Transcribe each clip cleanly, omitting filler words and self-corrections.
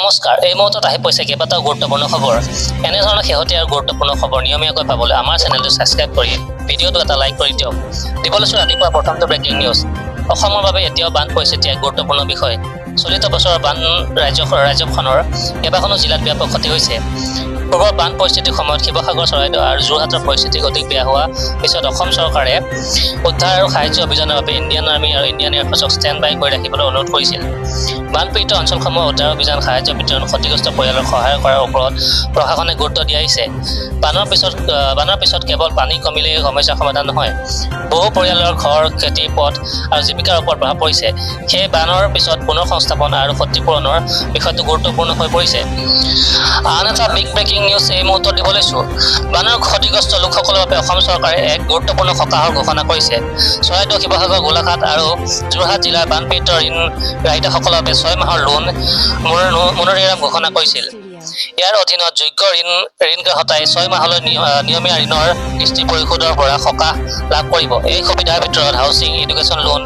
নমস্কাৰ, এই মুহূৰ্তত আহি পৰিছে কেইবাটাও গুৰুত্বপূৰ্ণ খবৰ। এনেধৰণৰ শেহতীয়া আৰু গুৰুত্বপূৰ্ণ খবৰ নিয়মীয়াকৈ পাবলৈ আমাৰ চেনেলটো ছাবস্ক্ৰাইব কৰি ভিডিঅ'টো এটা লাইক কৰি দিয়ক। দিব লৈছোঁ ৰাতিপুৱা প্ৰথমটো ব্ৰেকিং নিউজ। অসমৰ বাবে এতিয়াও বান পৰিস্থিতি এক গুৰুত্বপূৰ্ণ বিষয়। চলিত বছৰৰ বান ৰাজ্যখনৰ কেইবাখনো জিলাত ব্যাপক ক্ষতি হৈছে। পূৰ্বৰ বান পৰিস্থিতিৰ সময়ত শিৱসাগৰ, চৰাইদেউ আৰু যোৰহাটৰ পৰিস্থিতি অধিক বেয়া হোৱাৰ পিছত অসম চৰকাৰে উদ্ধাৰ আৰু সাহায্য অভিযানৰ বাবে ইণ্ডিয়ান আৰ্মি আৰু ইণ্ডিয়ান এয়াৰফ'ৰ্চক ষ্টেণ্ড বাই কৰি ৰাখিবলৈ অনুৰোধ কৰিছিল। বানপীড়িত অঞ্চলসমূহৰ উদ্ধাৰ অভিযান, সাহায্য বিতৰণ, ক্ষতিগ্ৰস্ত পৰিয়ালক সহায় কৰাৰ ওপৰত প্ৰশাসনে গুৰুত্ব দি আহিছে। বানৰ পিছত কেৱল পানী কমিলেই সমস্যাৰ সমাধান নহয়। বহু পৰিয়ালৰ ঘৰ, খেতি, পথ আৰু জীৱিকাৰ ওপৰত প্ৰভাৱ পৰিছে। সেয়ে বানৰ পিছত পুনৰ সংস্থাপন আৰু ক্ষতিপূৰণৰ বিষয়টো গুৰুত্বপূৰ্ণ হৈ পৰিছে। আন এটা বিগ ব্ৰেকিং নিউজ এই মুহূৰ্তত দিব লৈছোঁ। বানৰ ক্ষতিগ্ৰস্ত লোকসকলৰ বাবে অসম চৰকাৰে এক গুৰুত্বপূৰ্ণ সকাহৰ ঘোষণা কৰিছে। চৰাইদেউ, শিৱসাগৰ, গোলাঘাট আৰু যোৰহাট জিলাৰ বানপীড়িত ঋণ গ্ৰাহীতাসকলৰ বাবে 6 মাহৰ লোন মনোৰিয়াম ঘোষণা কৰিছিল। ইয়াৰ অধীনত যোগ্য ঋণগ্ৰাহতাই 6 মাহলৈ নিয়মীয়া ঋণৰ কিস্তি পৰিশোধৰ পৰা সকাহ লাভ কৰিব। এই সুবিধাৰ ভিতৰত housing, education loan,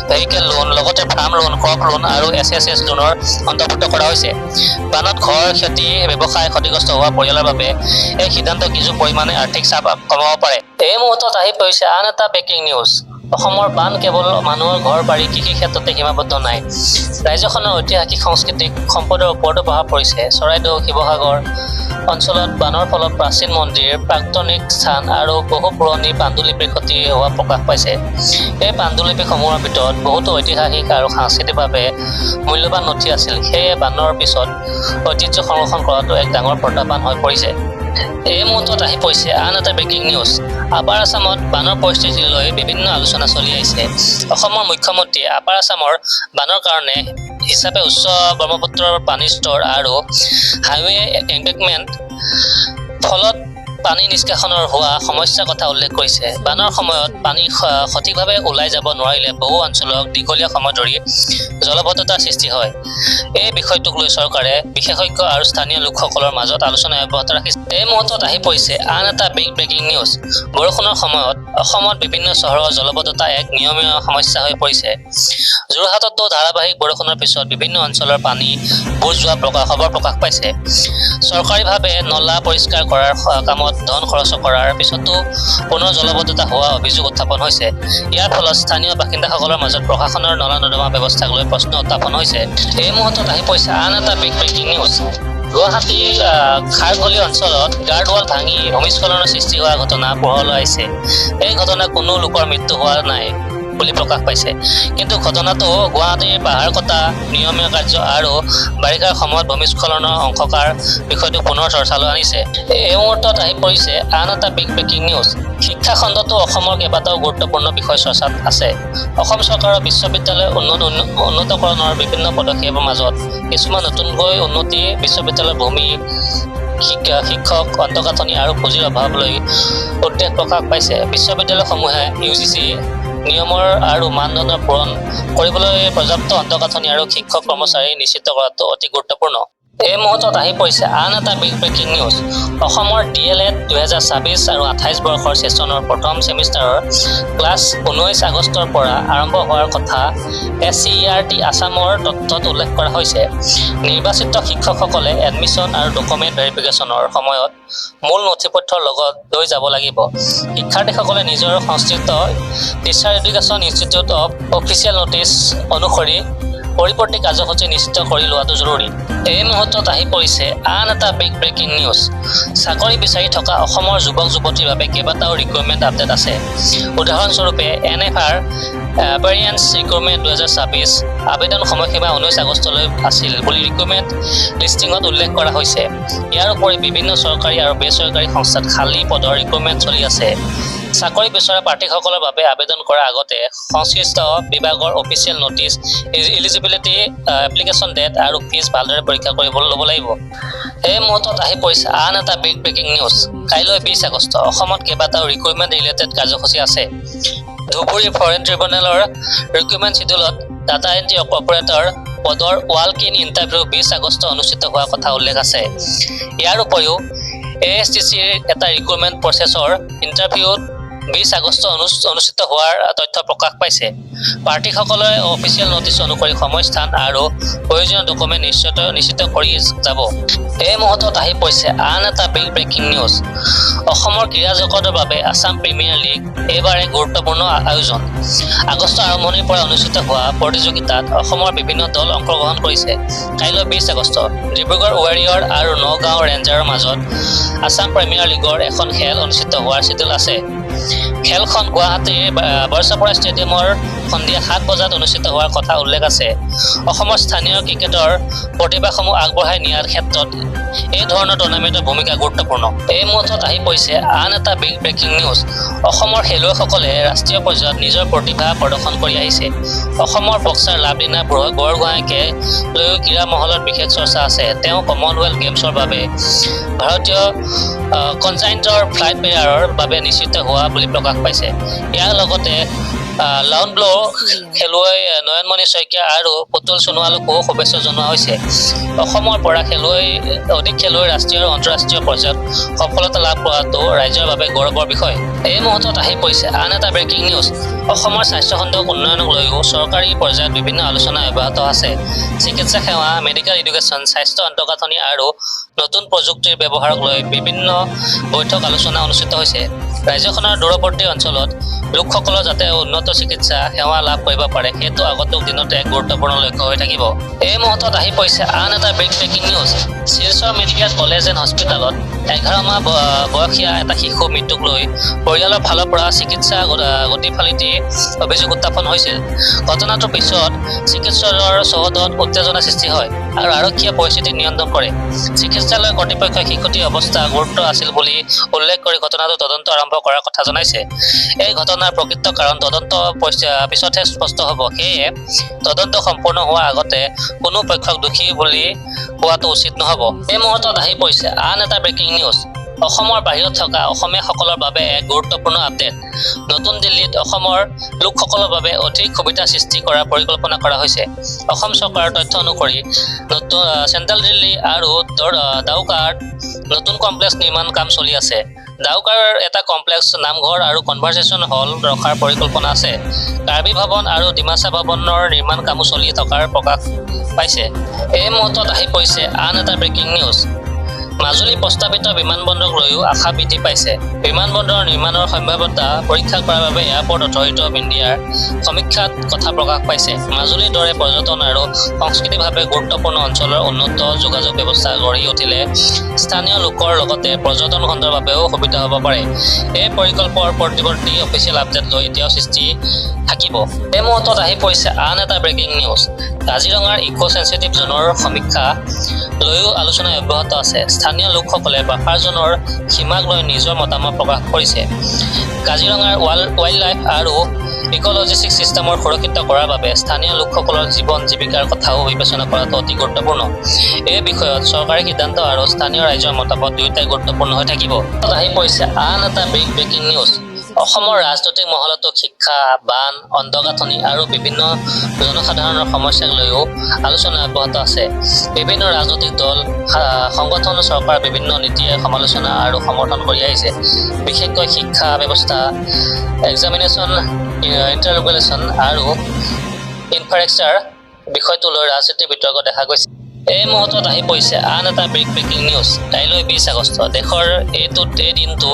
vehicle loan, লগতে ফাৰ্ম লোন, ক্ৰপ লোন আৰু এছএছএছ লোনৰ অন্তৰ্ভুক্ত কৰা হৈছে। বানত ঘৰ, খেতি, ব্যৱসায় ক্ষতিগ্ৰস্ত হোৱা পৰিয়ালৰ বাবে এই সিদ্ধান্ত কিছু পৰিমাণে আৰ্থিক চাপ কমাব পাৰে। এই মুহূৰ্তত আহি পৰিছে আন এটা ব্ৰেকিং নিউজ। অসমৰ বান কেৱল মানুহৰ ঘৰ বাৰী, কৃষি ক্ষেত্ৰতে সীমাবদ্ধ নাই। ৰাজ্যখনৰ ঐতিহাসিক, সাংস্কৃতিক সম্পদৰ ওপৰতো প্ৰভাৱ পৰিছে। চৰাইদেউ, শিৱসাগৰ অঞ্চলত বানৰ ফলত প্ৰাচীন মন্দিৰ, প্ৰাক্তনিক স্থান আৰু বহু পুৰণি পাণ্ডুলিপিৰ ক্ষতি হোৱা প্ৰকাশ পাইছে। এই পাণ্ডুলিপিসমূহৰ ভিতৰত বহুতো ঐতিহাসিক আৰু সাংস্কৃতিকভাৱে মূল্যৱান নথি আছিল। সেয়ে বানৰ পিছত ঐতিহ্য সংৰক্ষণ কৰাটো এক ডাঙৰ প্ৰত্যাহ্বান হৈ পৰিছে। এই মুহূৰ্তত আহি পৰিছে আন এটা ব্ৰেকিং নিউজ। আপাৰ আছামত বানৰ পৰিস্থিতিলৈ বিভিন্ন আলোচনা চলি আহিছে। অসমৰ মুখ্যমন্ত্ৰীয়ে আপাৰ আছামৰ বানৰ কাৰণে হিচাপে উচ্চ ব্ৰহ্মপুত্ৰৰ পানীৰ স্তৰ আৰু হাইৱে এম্বেকমেণ্ট ফলত পানী নিষ্কাশনৰ হোৱা সমস্যাৰ কথা উল্লেখ কৰিছে। বানৰ সময়ত পানী সঠিকভাৱে ওলাই যাব নোৱাৰিলে বহু অঞ্চলক দীঘলীয়া সময় ধৰি জলবদ্ধতাৰ সৃষ্টি হয়। এই বিষয়টোক লৈ চৰকাৰে বিশেষজ্ঞ আৰু স্থানীয় লোকসকলৰ মাজত আলোচনা অব্যাহত ৰাখিছে। এই মুহূৰ্তত আহি পৰিছে আন এটা বিগ ব্ৰেকিং নিউজ। বৰষুণৰ সময়ত অসমত বিভিন্ন চহৰৰ জলবদ্ধতা এক নিয়মীয়া সমস্যা হৈ পৰিছে। যোৰহাটতো ধাৰাবাহিক বৰষুণৰ পিছত বিভিন্ন অঞ্চলৰ পানী বুৰ যোৱা খবৰ প্ৰকাশ পাইছে। চৰকাৰীভাৱে নলা পৰিষ্কাৰ কৰাৰ কামত ধন খৰচ কৰাৰ পিছতো পুনৰ জলবদ্ধতা হোৱা অভিযোগ উত্থাপন হৈছে। ইয়াৰ ফলত স্থানীয় বাসিন্দাসকলৰ মাজত প্ৰশাসনৰ নলা নৰ্দমা ব্যৱস্থাক লৈ প্ৰশ্ন উত্থাপন হৈছে। এই মুহূৰ্তত আহি পৰিছে আন এটা বিগ ব্ৰেকিং নিউজ। গুৱাহাটীৰ খাৰঘুলি অঞ্চলত গাৰ্ড ৱাল ভাঙি ভূমিস্খলনৰ সৃষ্টি হোৱা ঘটনা পোহৰলৈ আহিছে। এই ঘটনা কোনো লোকৰ মৃত্যু হোৱা নাই বুলি প্ৰকাশ পাইছে। কিন্তু ঘটনাটো গুৱাহাটীৰ পাহাৰ কটা নিয়মীয়া কাৰ্য আৰু বাৰিষাৰ সময়ত ভূমিস্খলনৰ আশংকাৰ বিষয়টো পুনৰ চৰ্চালৈ আনিছে। এই মুহূৰ্তত আহি পৰিছে আন এটা বিগ ব্ৰেকিং নিউজ। শিক্ষা খণ্ডতো অসমৰ কেইবাটাও গুৰুত্বপূৰ্ণ বিষয় চৰ্চাত আছে। অসম চৰকাৰৰ বিশ্ববিদ্যালয় উন্নতকৰণৰ বিভিন্ন পদক্ষেপৰ মাজত কিছুমান নতুনকৈ উন্নতি বিশ্ববিদ্যালয়ৰ ভূমি, শিক্ষক, আন্তঃগাঁথনি আৰু পুঁজিৰ অভাৱ লৈ উদ্বেগ প্ৰকাশ পাইছে। বিশ্ববিদ্যালয়সমূহে ইউজিচি নিয়মৰ আৰু মানদণ্ড পূৰণ কৰিবলৈ পৰ্যাপ্ত আন্তঃগাঁথনি আৰু শিক্ষক কৰ্মচাৰী নিশ্চিত কৰাটো অতি গুৰুত্বপূৰ্ণ। এই মুহূৰ্তত আহি পৰিছে আন এটা বিগ ব্ৰেকিং নিউজ। অসমৰ ডিএলএড 2026 আৰু 28 বৰ্ষৰ ছেছনৰ প্ৰথম ছেমিষ্টাৰৰ ক্লাছ 19 আগষ্টৰ পৰা আৰম্ভ হোৱাৰ কথা এছচিইআৰটি আছামৰ তথ্যত উল্লেখ কৰা হৈছে। নিৰ্বাচিত শিক্ষকসকলে এডমিছন আৰু ডকুমেণ্ট ভেৰিফিকেশ্যনৰ সময়ত মূল নথিপত্ৰৰ লগত লৈ যাব লাগিব। শিক্ষাৰ্থীসকলে নিজৰ সংশ্লিষ্ট teacher education institute of official notice অনুসৰি পৰিৱৰ্তী কাৰ্যসূচী নিশ্চিত কৰি লোৱাটো জৰুৰী। এই মুহূৰ্তত আহি পৰিছে আন এটা বিগ ব্ৰেকিং নিউজ। চাকৰি বিচাৰি থকা অসমৰ যুৱক যুৱতীৰ বাবে কেইবাটাও ৰিক্ৰুইটমেণ্ট আপডেট আছে। উদাহৰণস্বৰূপে, এনএফআৰ এপ্ৰেণ্টিছ ৰিক্ৰুইটমেণ্ট 2026 আবেদন সময়সীমা 19 আগষ্টলৈ আছিল বুলি ৰিক্ৰুইটমেণ্ট লিষ্টিঙত উল্লেখ কৰা হৈছে। ইয়াৰ উপৰি বিভিন্ন চৰকাৰী আৰু বেচৰকাৰী সংস্থাত খালী পদৰ ৰিক্ৰুইটমেণ্ট চলি আছে। চাকৰি বিচৰা প্ৰাৰ্থীসকলৰ বাবে আবেদন কৰাৰ আগতে সংশ্লিষ্ট বিভাগৰ official notice, eligibility, application date আৰু ফিজ ভালদৰে পৰীক্ষা কৰিব ল'ব লাগিব। এই মুহূৰ্তত আহি পৰিছে আন এটা বিগ ব্ৰেকিং নিউজ। কাইলৈ 20 আগষ্ট অসমত কেইবাটাও ৰিক্ৰুইটমেণ্ট ৰিলেটেড কাৰ্যসূচী আছে। ধুবুৰী ফৰেন ট্ৰিব্যুনেলৰ ৰিক্ৰুইটমেণ্ট চিডিউলত ডাটা এণ্ট্ৰি অপাৰেটৰ পদৰ ৱাক ইন ইণ্টাৰভিউ 20 আগষ্ট অনুষ্ঠিত হোৱাৰ কথা উল্লেখ আছে। ইয়াৰ উপৰিও এএছটিচিৰ এটা ৰিক্ৰুইটমেণ্ট প্ৰচেছৰ ইণ্টাৰভিউত 20 আগষ্ট অনুষ্ঠিত হোৱাৰ তথ্য প্ৰকাশ পাইছে। প্ৰাৰ্থীসকলে অফিচিয়েল নটিচ অনুসৰি সময়, স্থান আৰু প্ৰয়োজনীয় ডকুমেণ্ট নিশ্চিত নিশ্চিত কৰি যাব। এই মুহূৰ্তত আহি পৰিছে আন এটা বিগ ব্ৰেকিং নিউজ। অসমৰ ক্ৰীড়া জগতৰ বাবে আছাম প্ৰিমিয়াৰ লীগ এইবাৰ এক গুৰুত্বপূৰ্ণ আয়োজন। আগষ্টৰ আৰম্ভণিৰ পৰা অনুষ্ঠিত হোৱা প্ৰতিযোগিতাত অসমৰ বিভিন্ন দল অংশগ্ৰহণ কৰিছে। কাইলৈ 20 আগষ্ট ডিব্ৰুগড় ৱেৰিয়ৰ আৰু নগাঁও ৰেঞ্জাৰৰ মাজত আছাম প্ৰিমিয়াৰ লীগৰ এখন খেল অনুষ্ঠিত হোৱাৰ চিডিউল আছে। খেলখন গুৱাহাটীৰ বৰচাপাৰা ষ্টেডিয়ামৰ সন্ধিয়া 7 বজাত অনুষ্ঠিত হোৱাৰ কথা উল্লেখ আছে। অসমৰ স্থানীয় ক্ৰিকেটৰ প্ৰতিভাসমূহ আগবঢ়াই নিয়াৰ ক্ষেত্ৰত এই ধৰণৰ টুৰ্ণামেণ্টৰ ভূমিকা গুৰুত্বপূৰ্ণ। এই মুহূৰ্তত আহি পৰিছে আন এটা বিগ ব্ৰেকিং নিউজ। অসমৰ খেলুৱৈসকলে ৰাষ্ট্ৰীয় পৰ্যায়ত নিজৰ প্ৰতিভা প্ৰদৰ্শন কৰি আহিছে। অসমৰ বক্সাৰ লাভলীনা বৰগোহাঁইকে লৈও ক্ৰীড়া মহলত বিশেষ চৰ্চা আছে। তেওঁ কমনৱেলথ গেমছৰ বাবে ভাৰতীয় কণ্টিনজেণ্টৰ ফ্লেগ বেয়াৰৰ বাবে নিশ্চিত হোৱা বুলি প্ৰকাশ পাইছে। ইয়াৰ লগতে লন বল খেলুৱৈ নয়নমণি শইকীয়া আৰু পুতুল সোণোৱালকো শুভেচ্ছা জনোৱা হৈছে। অসমৰ পৰা অধিক খেলুৱৈ ৰাষ্ট্ৰীয় আৰু আন্তঃৰাষ্ট্ৰীয় পৰ্যায়ত সফলতা লাভ কৰাটো ৰাজ্যৰ বাবে গৌৰৱৰ বিষয়। এই মুহূৰ্তত আহি পৰিছে আন এটা ব্ৰেকিং নিউজ। অসমৰ স্বাস্থ্যখণ্ডক উন্নয়নক লৈও চৰকাৰী পৰ্যায়ত বিভিন্ন আলোচনা অব্যাহত আছে। চিকিৎসা সেৱা, মেডিকেল এডুকেশ্যন, স্বাস্থ্য আন্তঃগাঁথনি আৰু নতুন প্ৰযুক্তিৰ ব্যৱহাৰক লৈ বিভিন্ন বৈঠক, আলোচনা অনুষ্ঠিত হৈছে। ৰাজ্যখনৰ দূৰৱৰ্তী অঞ্চলত লোকসকলৰ যাতে উন্নত চিকিৎসা সেৱা লাভ কৰিব পাৰে, সেইটো আগন্তুক দিনত এক গুৰুত্বপূৰ্ণ লক্ষ্য হৈ থাকিব। এই মুহূৰ্তত আহি পৰিছে আন এটা big breaking news. Silchar medical college and হস্পিটেলত 11 মাহ বয়সীয়া এটা শিশু মৃত্যুক লৈ পৰিয়ালৰ ফালৰ পৰা চিকিৎসা গাফিলতি অভিযোগ উত্থাপন হৈছিল। ঘটনাটোৰ পিছত চিকিৎসালয়ৰ চৌহদত উত্তেজনা সৃষ্টি হয় আৰু আৰক্ষীয়ে পৰিস্থিতি নিয়ন্ত্ৰণ কৰে। চিকিৎসালয় কৰ্তৃপক্ষই শিশুটিৰ অৱস্থা গুৰুতৰ আছিল বুলি উল্লেখ কৰি ঘটনাটোৰ তদন্ত আৰম্ভ কৰাৰ কথা জনাইছে। এই ঘটনাৰ প্ৰকৃত কাৰণ তদন্ত পিছতহে স্পষ্ট হ'ব। সেয়ে তদন্ত সম্পূৰ্ণ হোৱাৰ আগতে কোনো পক্ষক দোষী বুলি কোৱাটো উচিত নহ'ব। এই মুহূৰ্তত আহি পৰিছে আন এটা ব্ৰেকিং নিউজ। অসমৰ বাহিৰত থকা অসমীয়াসকলৰ বাবে এক গুৰুত্বপূৰ্ণ আপডেট। নতুন দিল্লীত অসমৰ লোকসকলৰ বাবে অধিক সুবিধা সৃষ্টি কৰাৰ পৰিকল্পনা কৰা হৈছে। অসম চৰকাৰৰ তথ্য অনুসৰি নতুন চেণ্ট্ৰেল দিল্লী আৰু ডাউকাত নতুন কমপ্লেক্স নিৰ্মাণ কাম চলি আছে। ডাউকাৰ এটা কমপ্লেক্স নামঘৰ আৰু কনভাৰ্চেশ্যন হল ৰখাৰ পৰিকল্পনা আছে। কাৰ্বি ভৱন আৰু ডিমাচা ভৱনৰ নিৰ্মাণ কামো চলি থকাৰ প্ৰকাশ পাইছে। এই মুহূৰ্তত আহি পৰিছে আন এটা ব্ৰেকিং নিউজ। মাজুলী প্ৰস্তাৱিত বিমানবন্দৰক লৈও আশা বৃদ্ধি পাইছে। বিমানবন্দৰ নিৰ্মাণৰ সম্ভাৱ্যতা পৰীক্ষা কৰাৰ বাবে এয়াৰপৰ্ট অথৰিটি অৱ ইণ্ডিয়াৰ সমীক্ষাত কথা প্ৰকাশ পাইছে। মাজুলীৰ দৰে পৰ্যটন আৰু সাংস্কৃতিকভাৱে গুৰুত্বপূৰ্ণ অঞ্চলৰ উন্নত যোগাযোগ ব্যৱস্থা গঢ়ি উঠিলে স্থানীয় লোকৰ লগতে পৰ্যটন খণ্ডৰ বাবেও সুবিধা হ'ব পাৰে। এই প্ৰকল্পৰ পৰৱৰ্তী অফিচিয়েল আপডেট লৈ এতিয়াও সৃষ্টি থাকিব। এই মুহূৰ্তত আহি পৰিছে আন এটা ব্ৰেকিং নিউজ। কাজিৰঙাৰ ইক' চেঞ্চিটিভ জ'নৰ সমীক্ষা লৈও আলোচনা অব্যাহত আছে। স্থানীয় লোকসকলে বাফাৰ জ'নৰ সীমাক লৈ নিজৰ মতামত প্ৰকাশ কৰিছে। কাজিৰঙাৰ ৱাইল্ড লাইফ আৰু ইক'লজিষ্টিক ছিষ্টেমৰ সুৰক্ষিত কৰাৰ বাবে স্থানীয় লোকসকলৰ জীৱন জীৱিকাৰ কথাও বিবেচনা কৰাটো অতি গুৰুত্বপূৰ্ণ। এই বিষয়ত চৰকাৰী সিদ্ধান্ত আৰু স্থানীয় ৰাইজৰ মতামত দুয়োটাই গুৰুত্বপূৰ্ণ হৈ থাকিব। আহি পৰিছে আন এটা বিগ ব্ৰেকিং নিউজ। অসমৰ ৰাজনৈতিক মহলতো শিক্ষা, বান, আন্তঃগাঁথনি আৰু বিভিন্ন জনসাধাৰণৰ সমস্যাক লৈও আলোচনা অব্যাহত আছে। বিভিন্ন ৰাজনৈতিক দল, সংগঠন, চৰকাৰৰ বিভিন্ন নীতিয়ে সমালোচনা আৰু সমৰ্থন কৰি আহিছে। বিশেষকৈ শিক্ষা ব্যৱস্থা, এক্সামিনেশ্যন, ইণ্টাৰৰেগুলেশ্যন আৰু ইনফ্ৰাষ্ট্ৰাকচাৰ বিষয়টো লৈ ৰাজনৈতিক বিতৰ্ক দেখা গৈছে। এই মুহূৰ্তত আহি পৰিছে আন এটা বিগ ব্ৰেকিং নিউজ। কাইলৈ 20 আগষ্ট দেশৰ এই দিনটো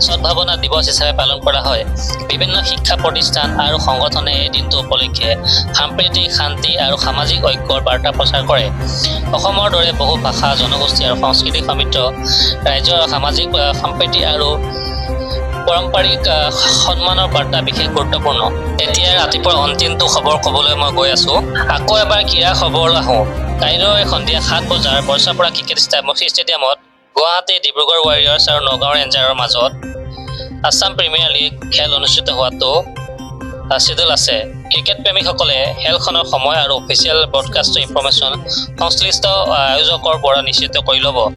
সদ্ভাৱনা দিৱস হিচাপে পালন কৰা হয়। বিভিন্ন শিক্ষা প্ৰতিষ্ঠান আৰু সংগঠনে এই দিনটো উপলক্ষে সম্প্ৰীতি, শান্তি আৰু সামাজিক ঐক্যৰ বাৰ্তা প্ৰচাৰ কৰে। অসমৰ দৰে বহু ভাষা, জনগোষ্ঠী আৰু সংস্কৃতিক সমৃদ্ধ ৰাজ্যৰ সামাজিক সম্প্ৰীতি আৰু পাৰম্পৰিক সন্মানৰ বাৰ্তা বিশেষ গুৰুত্বপূৰ্ণ। এতিয়া ৰাতিপুৱাৰ অন্তিমটো খবৰ ক'বলৈ মই গৈ আছো। আকৌ এবাৰ ক্ৰীড়া খবৰ আহোঁ। কাইলৈ সন্ধিয়া 7 বজাৰ বৰ্ষাপাৰা ক্ৰিকেট ষ্টেডিয়ামত গুৱাহাটী ডিব্ৰুগড় ৱাৰিয়াৰ্ছ আৰু নগাঁও ৰেঞ্জাৰৰ মাজত আছাম প্ৰিমিয়াৰ লীগ খেল অনুষ্ঠিত হোৱাটো চিডিউল আছে। ক্ৰিকেট প্ৰেমীসকলে খেলখনৰ সময় আৰু অফিচিয়েল ব্ৰডকাষ্ট ইনফৰমেশ্যন সংশ্লিষ্ট আয়োজকৰ পৰা নিশ্চিত কৰি ল'ব।